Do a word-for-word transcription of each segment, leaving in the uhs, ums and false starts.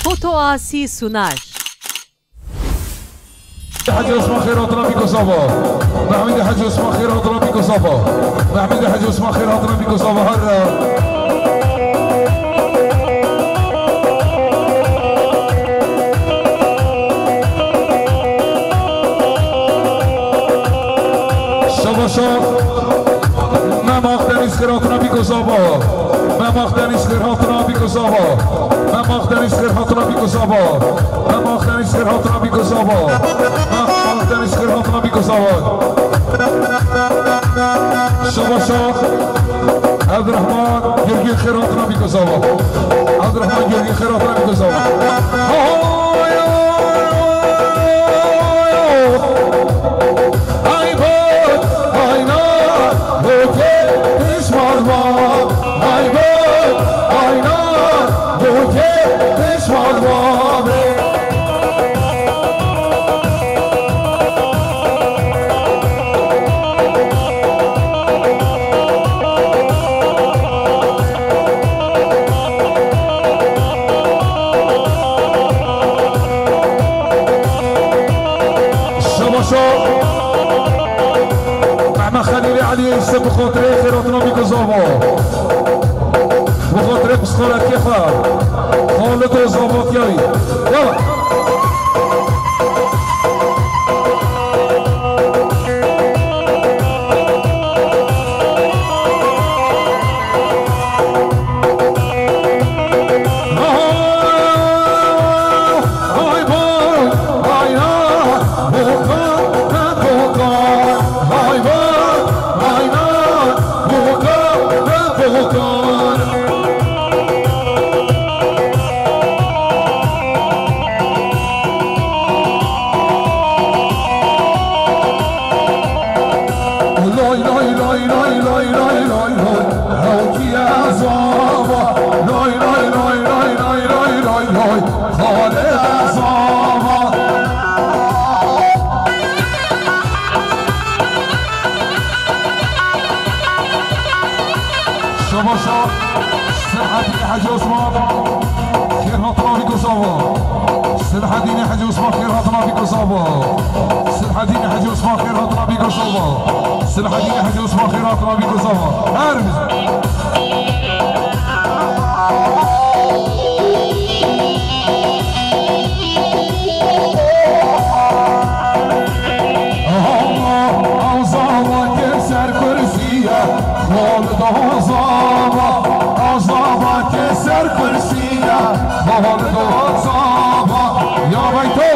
Foto Asi sunar. Hecî Osman xêr hatina Bîko Sava. Mehmûdê Hecî Osman xêr hatina Bîko Sava. Mehmûdê Hecî Osman xêr hatina Bîko Sava. Her Şabaşa. Mem Akdeniz xêr hatina Bîko Sava. Mem Akdeniz xêr hatina Bîko Sava. Mem Akdeniz xêr hatina Bîko Sava. Mem Akdeniz xêr hatina Bîko Sava. Mem Akdeniz xêr hatina Bîko Sava. Şabaşa. Evdirehman Gurgin xêr hatina Bîko Sava. Evdirehman Gurgin xêr hatina Bîko Sava. Hay, hay, hay, hay. Ay bak, ayna, bu kez pişman bak. Ay bak, ayna, bu kez pişman bak. Şabaşa. Mehmet Xelîlê Eliyê îşte bi xatirê xêratina Bîko Zava. Bi xatirê pişxaletiyê xwe. Xalid û Zavatiyayî. Yala. Lay lay lay lay lay lay lay lay. Ew kî ez ava. Lay lay lay lay lay lay lay lay. Xalê ez ava. Şabaşa. Sirhedî Hecî Osman. Xêr hatina Bîko Zava. Sirhedînê Hecî Osman xêr hatina Bîko Zava. Sirhedînê Hecî Osman xêr hatina Bîko Zava. Sirhedînê Hecî Osman xêr hatina Bîko Zava. Her biz. Aha, Azava ke ser kursiya, Xalid Azava, Azava ke ser kursiya, Xalid Azava. Ya Beyto.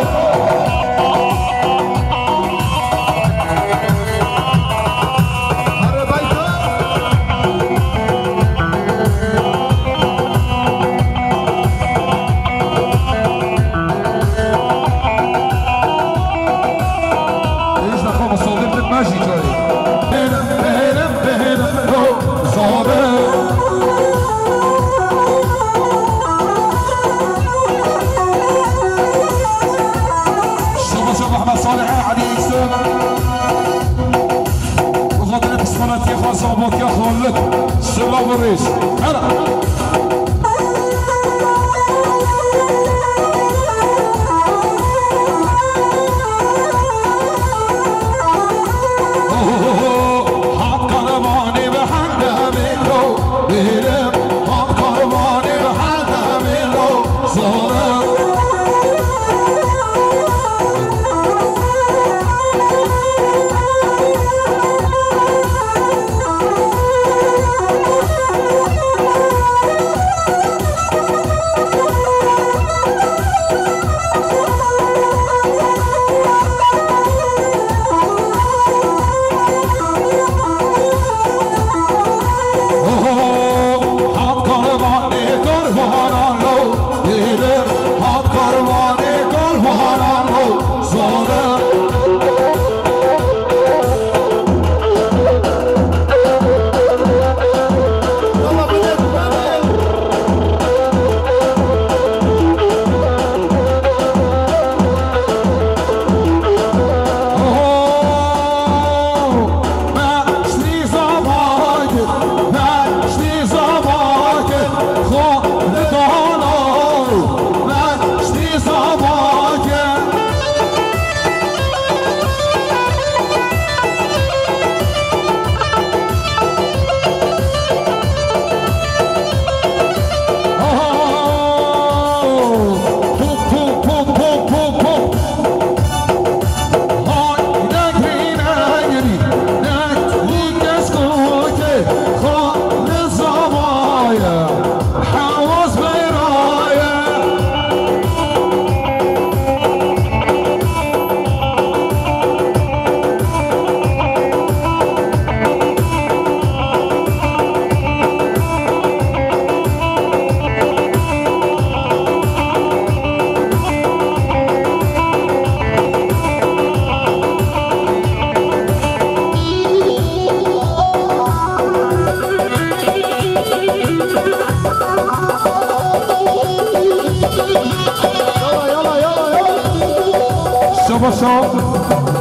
Şabaşa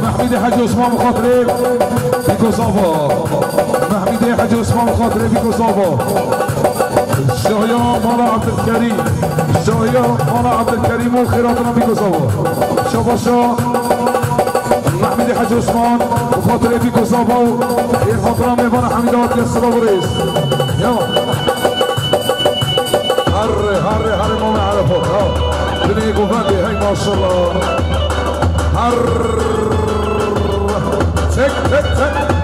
Mehmîdê Hecî Osman bi xatirê Bîkozava. Mehmîdê Hecî Osman bi xatirê Bîkozava. Şahiya Mala Ebdilkerîm. Şahiya Mala Ebdilkerîm û xêratina Bîkozava. Şabaşa Mehmîdê Hecî Osman bi xatirê Bîkozava û xêratina mêvana Hemîda hatiye silav û rêz. Ya. Herre, herre, herre, Mame Arefat, ha. Dilê govendê, hey maşallah. Herre. Çek, çek, çek.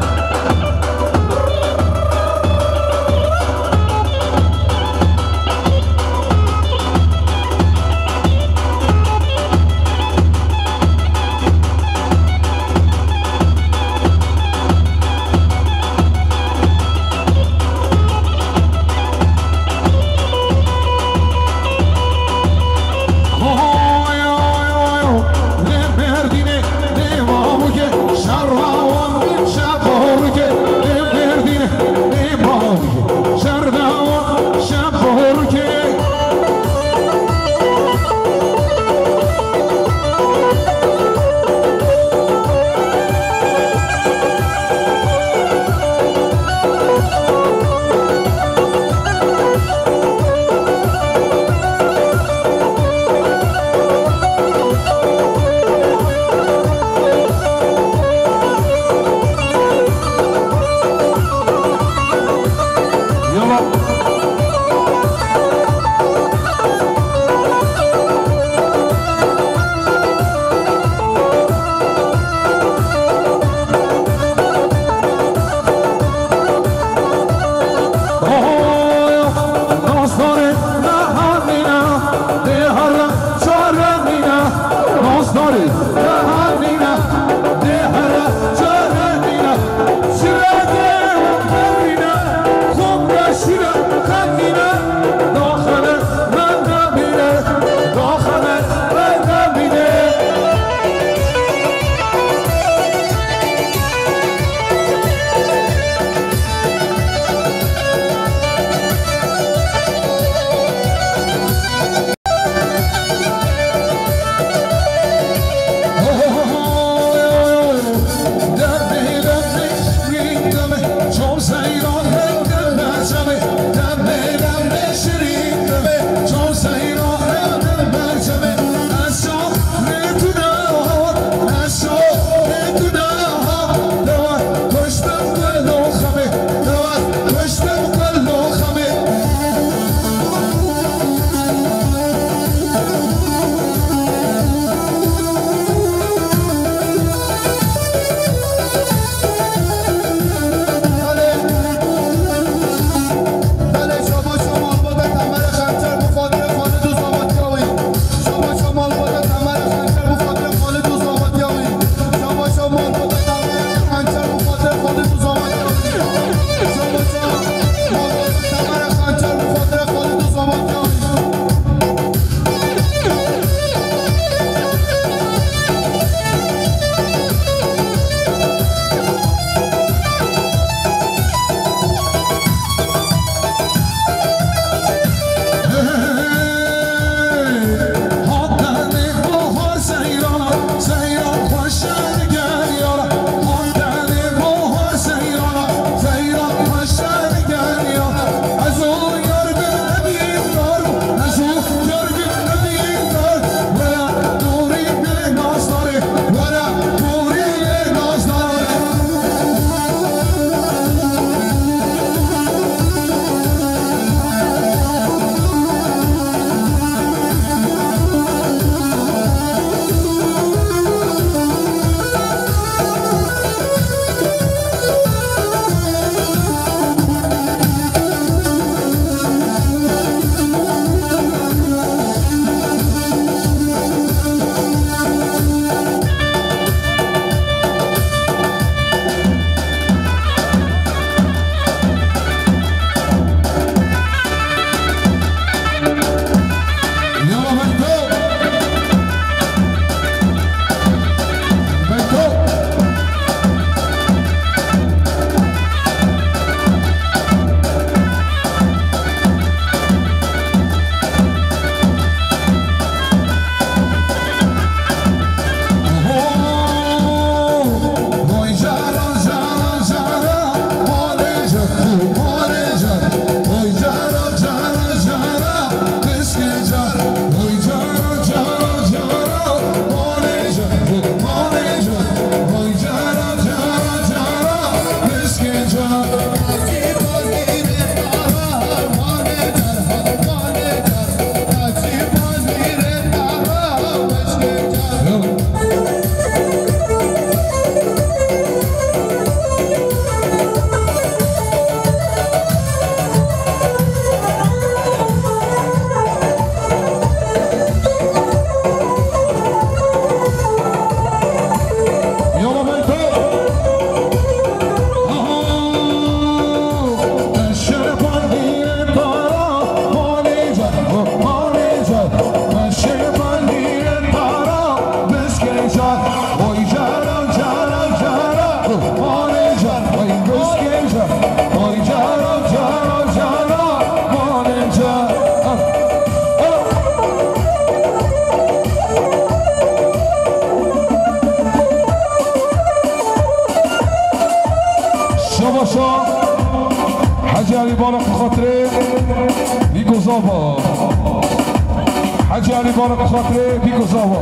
Elî Barik bi xatirê Bîko Zava.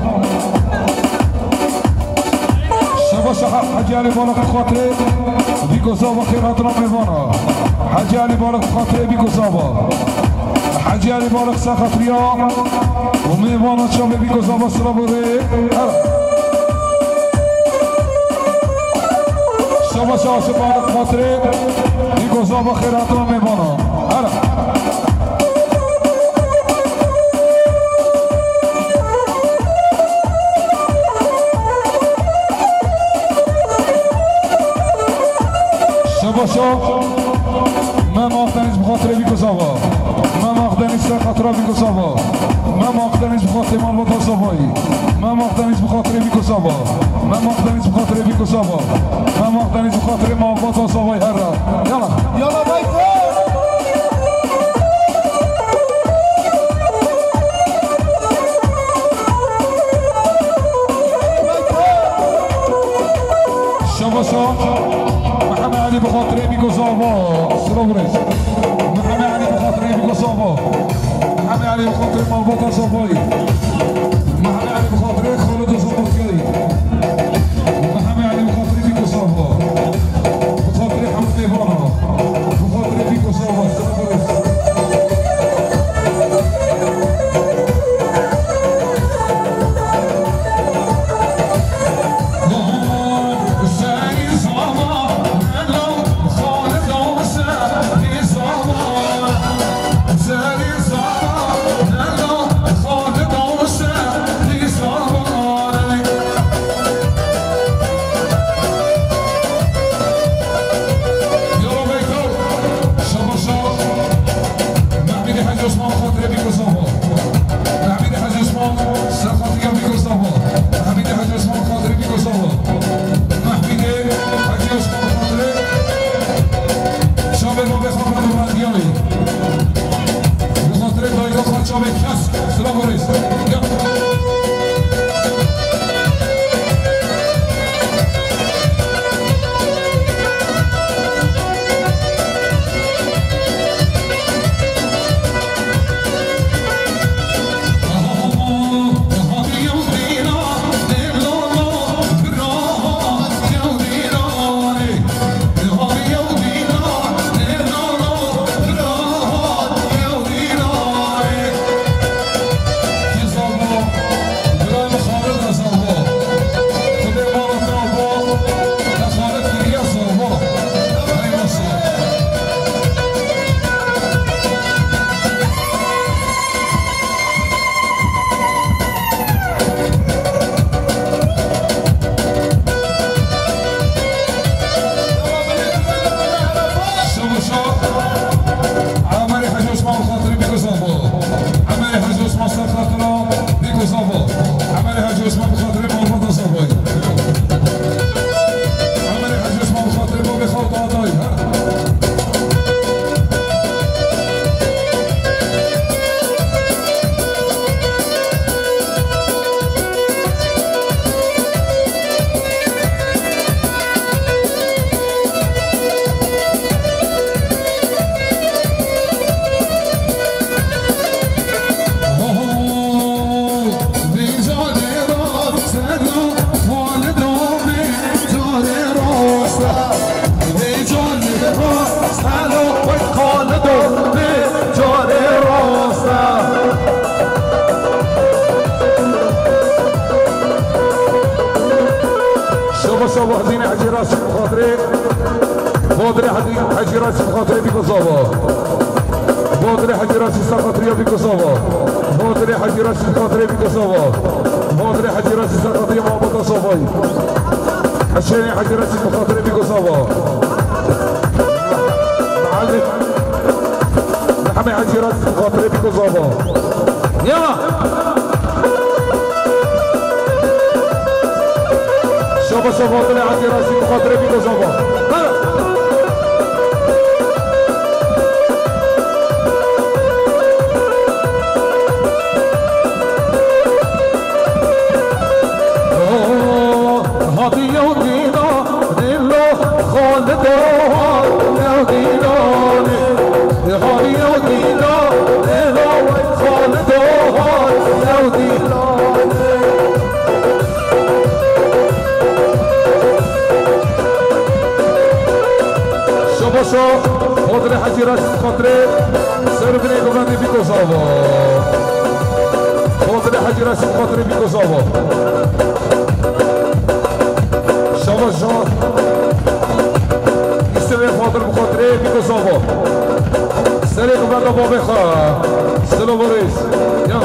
Şebaşa Hecî Elî Barik bi xatirê Bîko Zava xêr hatina mêvana. Hecî Elî Barik bi xatirê Bîko Zava. Hecî Elî Barik ser xatiriya û mêvana çavê Bîko Zava silav û rê. Şebaşa Aşîq Barik bi xatirê Bîko Zava xêr hatina mêvana. Here. Şebaşa Mem Akdeniz bi xatirê Bîko Zava. Mem Akdeniz ser xatira Bîko Zava. Mem Akdeniz bi xatirê malbata Zavayî. Mem Akdeniz bi xatirê Bîko Zava. Mem Akdeniz bi xatirê Bîko Zava. Mem Akdeniz bi xatirê malbata Zavayî here. Yala. Yala Beyko! Şebaşa Mihemed Elî bi xatirê Bîko Zava. Silav û rêz. Mihemed Elî bi xatirê Bîko Zava. Mihemed Elî bi xatirê malbata Zavayî. Mihemed Elî bi xatirê Xalid û Zamotkayî. Mihemed Elî bi xatirê Bîko Zava. Bi xatirê hemû mêvana. Bi xatirê Bîko Zava. Silav û rêz. Mehmîdê Hecî Osman bi xatirê Bîko Zava. Mehmîdê Hecî Osman ser xatiriya Bîko Zava. Mehmîdê Hecî Osman bi xatirê Bîko Zava. Mehmîdê Hecî Osman bi xatirê çavê Babê Xaban û Mendiyayî. Bi xatirê dayika xwe çavê kesk. Silav û rêz. Ya. Şebaşa Emerê Hecî Osman bi xatirê Bîko Zava. Emerê Hecî Osman ser xatira Bîko Zava. Emerê Hecî Osman bi xatirê malbata Zavayî. Emerê Hecî Osman bi xatirê Babê Xaban û Adayî. Şebaşa Bahdînê Hecî Reşîd bi xatirê, Badirê Hecî, Hecî Reşîd bi xatirê Bîko Zava. Badirê Hecî Reşîd ser xatiriya Bîko Zava. Badirê Hecî Reşîd bi xatirê Bîko Zava. Badirê Hecî Reşîd ser xatiriya malbata Zavayî. Hüseyinê Hecî Reşîd bi xatirê Bîko Zava. Mihemed Hecî Reşîd bi xatirê Bîko Zava. Ya! Şaba şaba, Dilê Hecî Reşîd bi xatirê Bîko Zava. Resim xatirê Bîko Zava. Şaba Jan. Yusufê Fadil bi xatirê Bîko Zava. Serê xeber de babê xwe. Silav û rêz. Ya.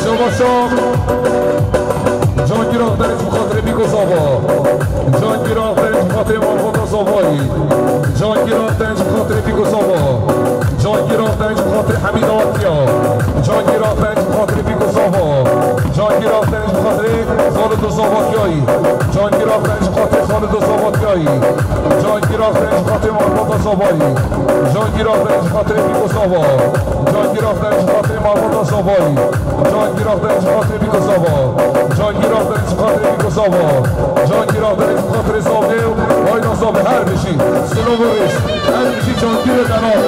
Şaba şax. Cangîr Akdenc bi xatirê Bîko Zava. Cangîr Akdenc bi xatirê malbata Zavayî. Cangîr Akdenc bi xatirê Bîko Zava. Cangîr Akdenc bi xatirê Hemîd Atiya. Cangîr Akdenc bi xatirê Bîko Zava. Cangîr Akdenc bi xatirê Xalid û Zavatiyayî. Cangîr Akdenc bi xatirê Xalid û Zavatiyayî. Cangîr Akdenc bi xatirê malbata Zavayî. Cangîr Akdenc bi xatirê Bîko Zava. Cangîr Akdenc bi xatirê malbata Zavayî. Cangîr Akdenc bi xatirê Bîko Zava. Cangîr Akdenc bi xatirê Bîko Zava. Cangîr Akdenc bi xatirê Zavê û Ayna Zavê her bijî. Silav û rêz. Her bijî Cangîrê Denan.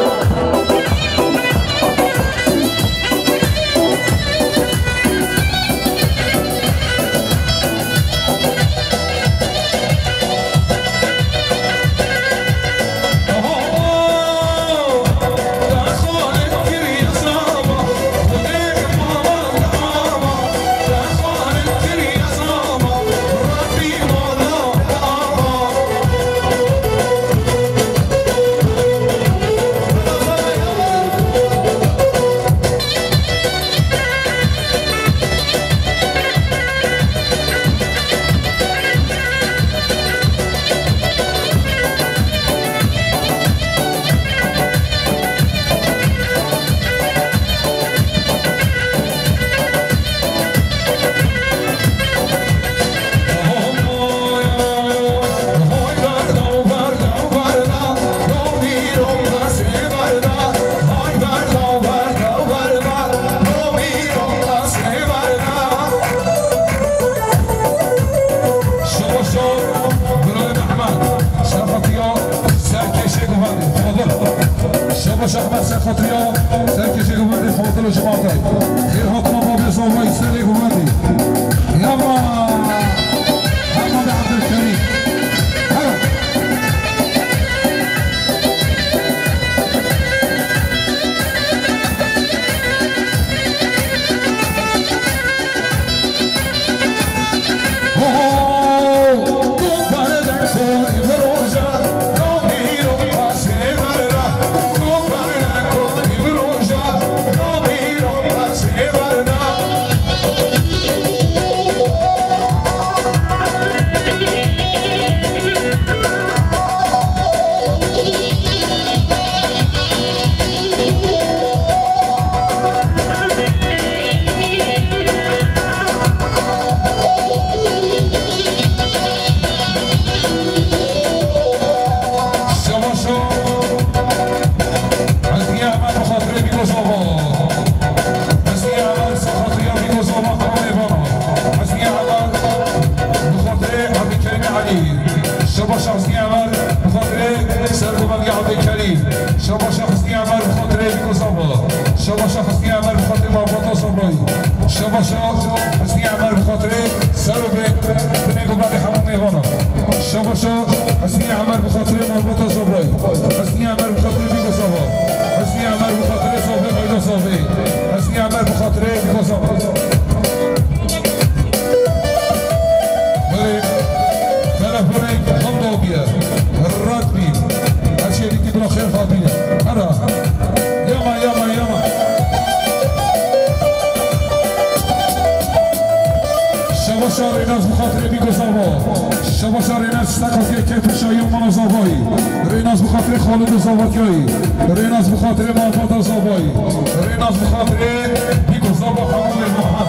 Şaba şax, birayê Mehmet, serxatiya serkêşê govendê, Fadil. Şaba şax, me serxatiya serkêşê govendê, Fadil û cemaetê. Xêr hatina babê Zavayî, serê govendê. Yama! Hemad Ebdulkerîm. Hera. Şaba şax. Hesniye Emer bi xatirê Bîko Zava. Hesniye Emer bi xatirê Bîko Zava, qanê bana. Hesniye Emer bi xatirê Ebdulkerîm Elî. Şaba şax Hesniye Emer bi xatirê sergovendê Ebdulkerîm. Şaba şax Hesniye Emer bi xatirê Bîko Zava. Şaba şax Hesniye Emer bi xatirê malbata Zavayî. Şaba şax Hesniye Emer bi xatirê serobê binê govendê hemû mêvanan. Şaba şax Hesniye Emer bi xatirê malbata Zavayî. Hesniye Emer bi xatirê Bîko Zava. Hesniye Emer bi xatirê Zavê, Ayna Zavê. Hesniye Emer bi xatirê Bîko Zava. Belê, telefonê hemda bîye. Red bî. Her şey bitti, bira xêr hatîne. Hera. Yama, yama, yama. Şaba şax Rênas bi xatirê Bîko Zava. Şaba şax Rênas, serxatiya keyfê şahî û mana Zavayî. Rênas bi xatirê Xalid û Zavatiyayî. Rênas bi xatirê malbata Zavayî. Rênas bi xatirê Bîko Zava, hemû mêvanan.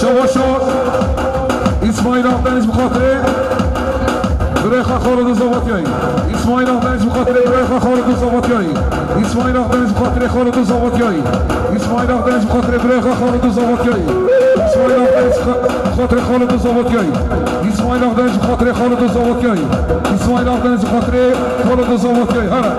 Şebaşa. Îsmaîl Akdeniz bi xatirê birayê xwe Xalid Zavatiyayî. Îsmaîl Akdeniz bi xatirê birayê xwe Xalid Zavatiyayî. Îsmaîl Akdeniz bi xatirê Xalid Zavatiyayî. Îsmaîl Akdeniz bi xatirê birayê xwe Xalid Zavatiyayî. Îsmaîl Akdeniz bi xatirê Xalid Zavatiyayî. Îsmaîl Akdeniz bi xatirê Xalid Zavatiyayî. Îsmaîl Akdeniz bi xatirê Xalid Zavatiyayî. Here.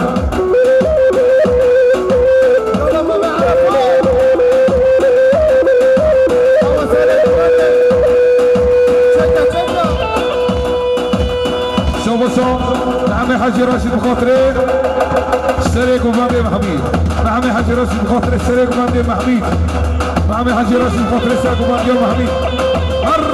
Şabaşa, Mehmet Hacı Raşid bi xatirê serê Guvendê Mehmîd. Mehmet Hacı Raşid bi xatirê serê Guvendê Mehmîd. Mehmet Hacı Raşid bi xatirê serê Guvendê Mehmîd. Arr!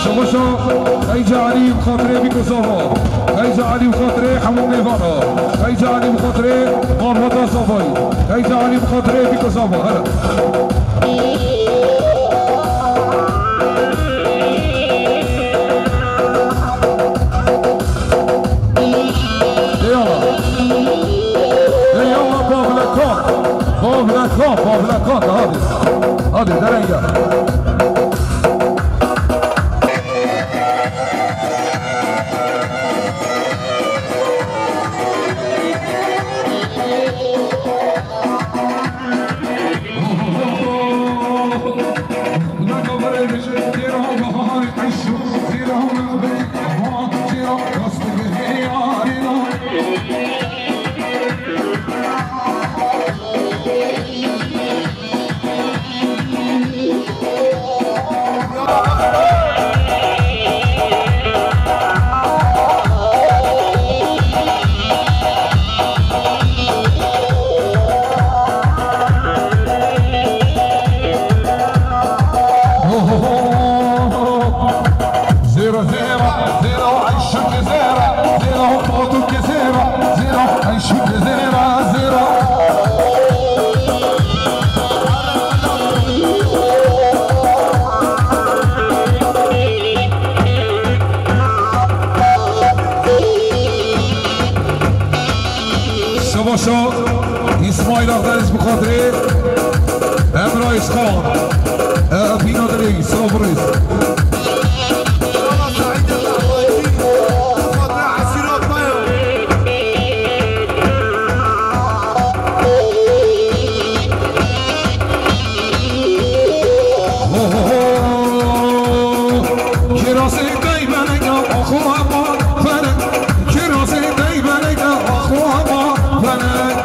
Şabaşa Xeyce Elî bi xatirê Bîko Zava. Xeyce Elî bi xatirê hemû mêvana. Xeyce Elî bi xatirê malbata Zavayî. Xeyce Elî bi xatirê Bîko Zava. Here. Eyvallah. Eyvallah Bavlekan. Bavlekan, Bavlekan. Hadi. Hadi derenge. Zêra, zêra, zêra, eyşûke zêra, zêra, potuke zêra, zêra, eyşûke zêra, zêra. Şabaşa Îsmaîl Akdeniz bi xatirê Emrah Îskan. E, Pîna Dilê, sağ ol, reis. Ho, ho, ho. Kirazê qeybeleke axu ema felek. Kirazê qeybeleke axu ema felek.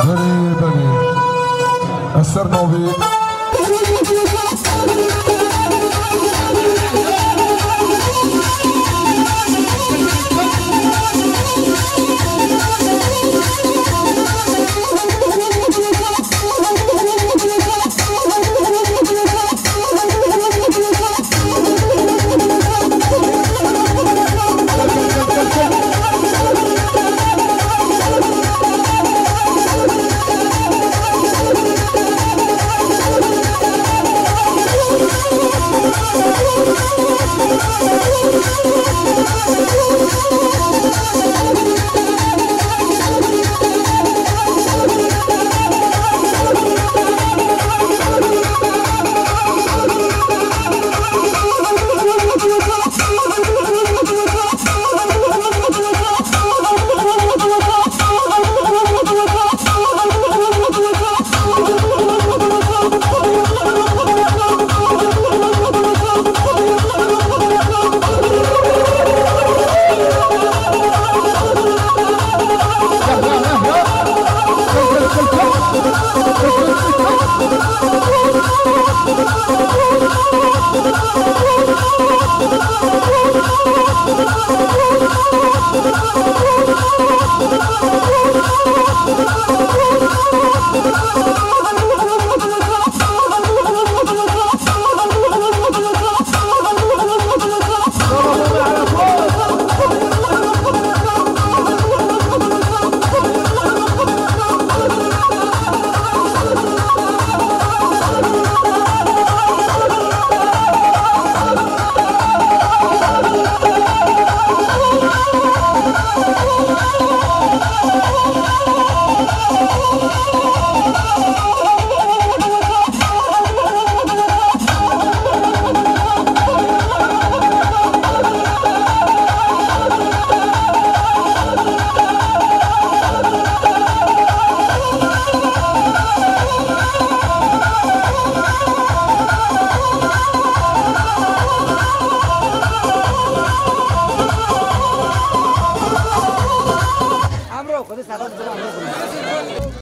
Belê, belê. Ez ser navê